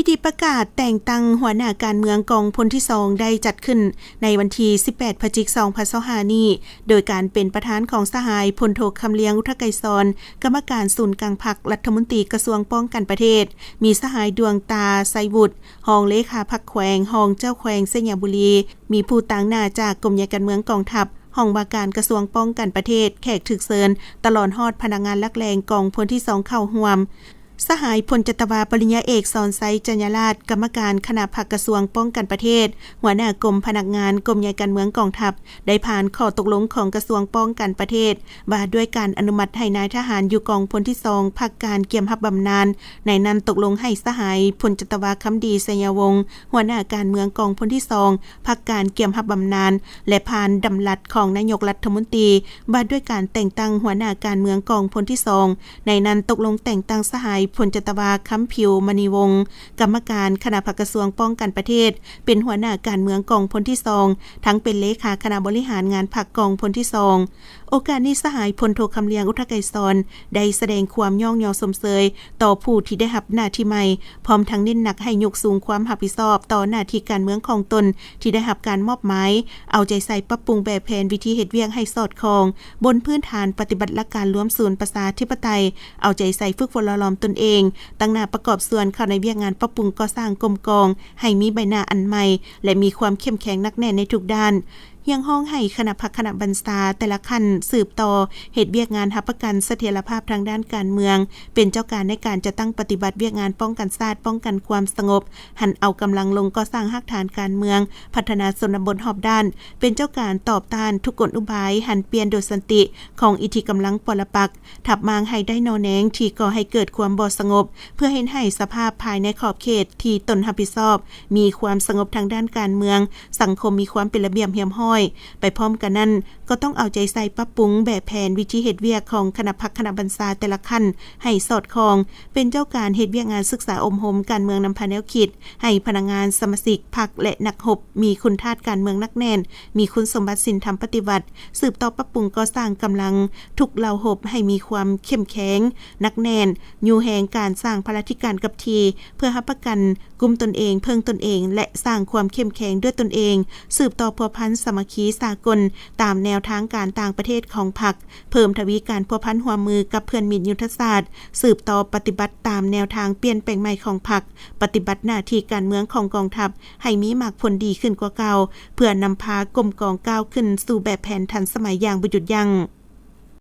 ພິທີປະກາດແຕ່ງຕັ້ງຫົວໜ້າການເມືອງກອງພົນທີສອງ ໄດ້ຈັດຂຶ້ນໃນວັນທີສິບແປດ ພະຈິກ ສອງພັນຊາວຫ້ານີ້ ໂດຍການເປັນປະທານຂອງສະຫາຍພົນໂທ ຄຳລຽງ ອຸດທະໄກສອນ ກຳມະການສູນກາງພັກ, ລັດຖະມົນຕີກະຊວງປ້ອງກັນປະເທດ, ມີສະຫາຍ ດວງຕາ ໄຊວຸດ ຮອງເລຂາພັກແຂວງ, ຮອງເຈົ້າແຂວງໄຊຍະບູລີ, ມີຜູ້ຕາງໜ້າຈາກກົມໃຫຍ່ການເມືອງກອງທັບ, ຫ້ອງວ່າການກະຊວງປ້ອງກັນປະເທດ, ແຂກຖືກເຊີນ, ຕະຫຼອດຮອດພະນັກງານຫຼັກແຫຼ່ງກອງພົນທີສອງເຂົ້າຮ່ວມ. ສະຫາຍພົນຈັດຕະວາ ປະລິນຍາເອກ ສອນໄຊ ຈັນຍາລາດ ກຳມະການຄະນະພັກກະຊວງປ້ອງກັນປະເທດ, ຫົວໜ້າກົມພະນັກງານກົມໃຫຍ່ການເມືອງກອງທັບ ໄດ້ຜ່ານຂໍ້ຕົກລົງຂອງກະຊວງປ້ອງກັນປະເທດ ວ່າດ້ວຍການອະນຸມັດໃຫ້ນາຍທະຫານຢູ່ກອງພົນທີສອງ ພັກການກຽມຮັບບຳນານ. ໃນນັ້ນຕົກລົງໃຫ້ສະຫາຍພົນຈັດຕະວາ ຄຳດີ ໄຊຍະວົງ ຫົວໜ້າການເມືອງກອງພົນທີສອງ ພັກການກຽມຮັບບຳນານ ແລະ ຜ່ານດຳລັດຂອງນາຍົກລັດຖະມົນຕີ ວ່າດ້ວຍການແຕ່ງຕັ້ງຫົວໜ້າການເມືອງກອງພົນທີສອງ. ໃນນັ້ນຕົກລົງແຕ່ງຕັ້ງສະຫາຍພົນຈັດຕະວາ ຄຳຜິວ ມະນີວົງ ກຳມະການຄະນະພັກກະຊວງປ້ອງກັນປະເທດ ເປັນຫົວໜ້າການເມືອງກອງພົນທີສອງ ທັງເປັນເລຂາຄະນະບໍລິຫານງານພັກກອງພົນທີສອງ. ໂອກາດນີ້ສະຫາຍພົນໂທ ຄຳລຽງ ອຸດທະໄກສອນ ໄດ້ສະແດງຄວາມຍ້ອງຍໍຊົມເຊີຍຕໍ່ຜູ້ທີ່ໄດ້ຮັບໜ້າທີ່ໃໝ່, ພ້ອມທັງເນັ້ນໜັກໃຫ້ຍົກສູງຄວາມຮັບຜິດຊອບຕໍ່ໜ້າທີ່ການເມືອງຂອງຕົນທີ່ໄດ້ຮັບການມອບໝາຍ, ເອົາໃຈໃສ່ປັບປຸງແບບແຜນວິທີເຮັດວຽກໃຫ້ສອດຄ່ອງ ບົນພື້ນຖານປະຕິບັດຫຼັກການລວມສູນປະຊາທິປະໄຕ, ເອົາໃຈໃສ່ຝຶກຝົນຫຼໍ່ຫຼອມຕົນເອງ, ຕັ້ງໜ້າປະກອບສ່ວນເຂົ້າໃນວຽກງານປັບປຸງກໍ່ສ້າງກົມກອງໃຫ້ມີໃບໜ້າອັນໃໝ່ ແລະ ມີຄວາມເຂັ້ມແຂງໜັກແໜ້ນໃນທຸກດ້ານ. ຮຽກຮ້ອງໃຫ້ຄະນະພັກຄະນະບັນຊາແຕ່ລະຂັ້ນສືບຕໍ່ເຮັດວຽກງານຮັບປະກັນສະຖຽນລະພາບທາງດ້ານການເມືອງ, ເປັນເຈົ້າການໃນການຈັດຕັ້ງປະຕິບັດວຽກງານປ້ອງກັນຊາດ, ປ້ອງກັນຄວາມສະຫງົບ, ຫັນເອົາກຳລັງລົງກໍ່ສ້າງຮາກຖານການເມືອງ, ພັດທະນາຊົນນະບົດຮອບດ້ານ, ເປັນເຈົ້າການຕອບຕ້ານທຸກກົນອຸບາຍຫັນປ່ຽນໂດຍສັນຕິຂອງອິດທິກຳລັງປໍລະປັກ, ທັບມ້າງໃຫ້ໄດ້ໜໍ່ແນງທີ່ກໍ່ໃຫ້ເກີດຄວາມບໍ່ສະຫງົບ, ເພື່ອເຮັດໃຫ້ສະພາບພາຍໃນຂອບເຂດທີ່ຕົນຮັບຜິດຊອບ ມີຄວາມສະຫງົບທາງດ້ານການເມືອງ, ສັງຄົມມີຄວາມເປັນລະບຽບຮຽບຮ້ອຍ. ໄປພ້ອມກັນນັ້ນ, ກໍຕ້ອງເອົາໃຈໃສ່ປັບປຸງແບບແຜນວິທີເຮັດວຽກຂອງຄະນະພັກຄະນະບັນຊາແຕ່ລະຂັ້ນໃຫ້ສອດຄ່ອງ, ເປັນເຈົ້າການເຮັດວຽກງານສຶກສາອົບຮົມການເມືອງນຳພາແນວຄິດ, ໃຫ້ພະນັກງານ, ສະມາຊິກພັກ ແລະ ນັກຮົບ ມີຄຸນທາດການເມືອງໜັກແໜ້ນ, ມີຄຸນສົມບັດສິນທຳປະຕິວັດ, ສືບຕໍ່ປັບປຸງກໍ່ສ້າງກຳລັງທຸກເຫຼົ່າຮົບໃຫ້ມີຄວາມເຂັ້ມແຂງ, ໜັກແໜ້ນ, ຍູ້ແຮງການສ້າງພາລາທິການກັບທີ່ ເພື່ອຮັບປະກັນ ກຸ້ມຕົນເອງ, ເພິ່ງຕົນເອງ ແລະ ສ້າງຄວາມເຂັ້ມແຂງດ້ວຍຕົນເອງ, ສືບຕໍ່ພົວພັນສາມັກຄີສາກົນຕາມແນວທາງການຕ່າງປະເທດຂອງພັກ, ເພີ່ມທະວີການພົວພັນຮ່ວມມືກັບເພື່ອນມິດຍຸດທະສາດ, ສືບຕໍ່ປະຕິບັດຕາມແນວທາງປ່ຽນແປງໃໝ່ຂອງພັກ, ປະຕິບັດໜ້າທີ່ການເມືອງຂອງກອງທັບໃຫ້ມີໝາກຜົນດີຂຶ້ນກວ່າເກົ່າ, ເພື່ອນຳພາກົມກອງກ້າວຂຶ້ນສູ່ແບບແຜນທັນສະໄໝຢ່າງບໍ່ຢຸດຢັ້ງ.